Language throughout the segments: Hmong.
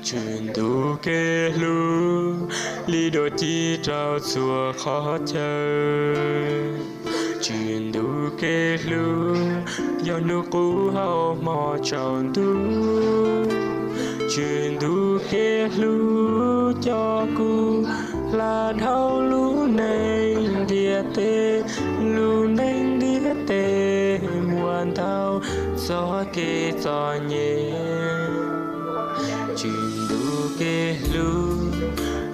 Tswv Ntuj kev hlub li dua ci rau txhua qhov chaw. Tswv Ntuj kev hlub yog nub qub hauv hmo tsaus ntuj. Tswv Ntuj kev hlub coj kuv hla dhau lub neej ntiaj teb, lub neej ntiaj teb muaj ntau txoj kev txom nyem. Tswv Ntuj kev hlub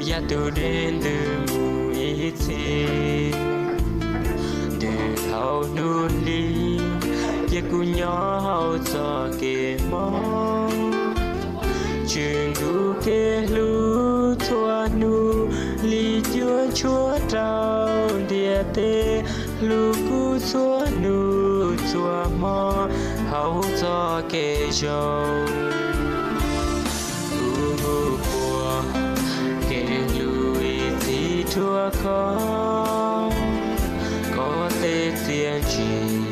yog tus dej ntws mus ib txhis, ntws dhau hnub hli, cia kuv nyob hauv txoj kev mob. Tswv Ntuj kev hlub txhua hnub li cuab tshuam rau ntiaj teb, hlub kuv txhua hnub txhua hmo hauv txoj kev zoo. Kuv hu ua kev hlub ib txhis rua koj, koj tej txiaj ntsig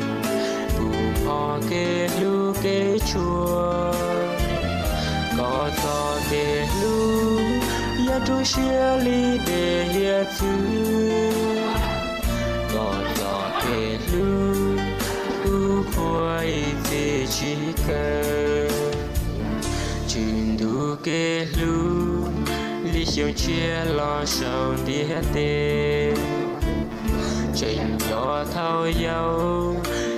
puv hmo kev hlub kev tshua. Koj txoj kev hlub yog rub siab li dej hiav txwv, koj txoj kev hlub kuv qhuas ib txhis tsis kawg. Tswv Ntuj kev hlub li xyoo tshiab los saum ntiaj teb, tseem nco thaum yau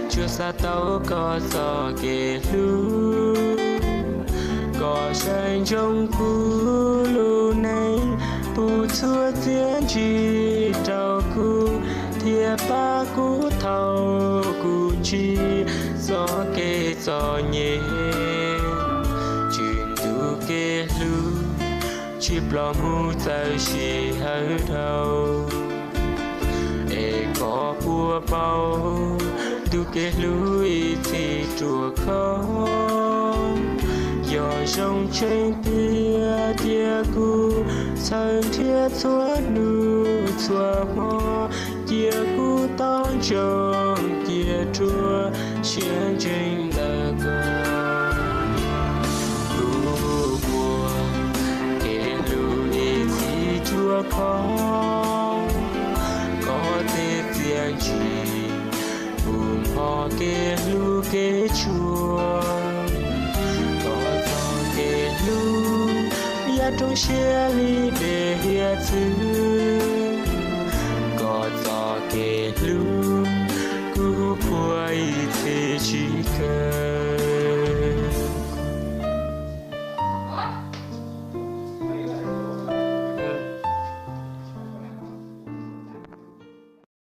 tsuas xav tau koj txoj kev hlub. Koj saib ntsoov kuv lub neej, puv txhua txiaj ntsig rau kuv, thiab pab kuv thaum kuv ntsib txoj kev txom nyem. Tswv Ntuj kev hlub tsis ploj mus txawm sim hawm dhau, es koj puas paub tus kev hlub ib txhis rua koj? Yog zoo tseeb tiag cia kuv txhawb nrhiav txhua hnub txhua hmo, cia kuv tau ntsoov cia rua siab ntseeg ntawm koj. Kuv hu ua kev hlub ib txhis rua koj, koj tej txiaj ntsig puv hmo kev hlub kev tshua. Koj txoj kev hlub yog rub siab li dej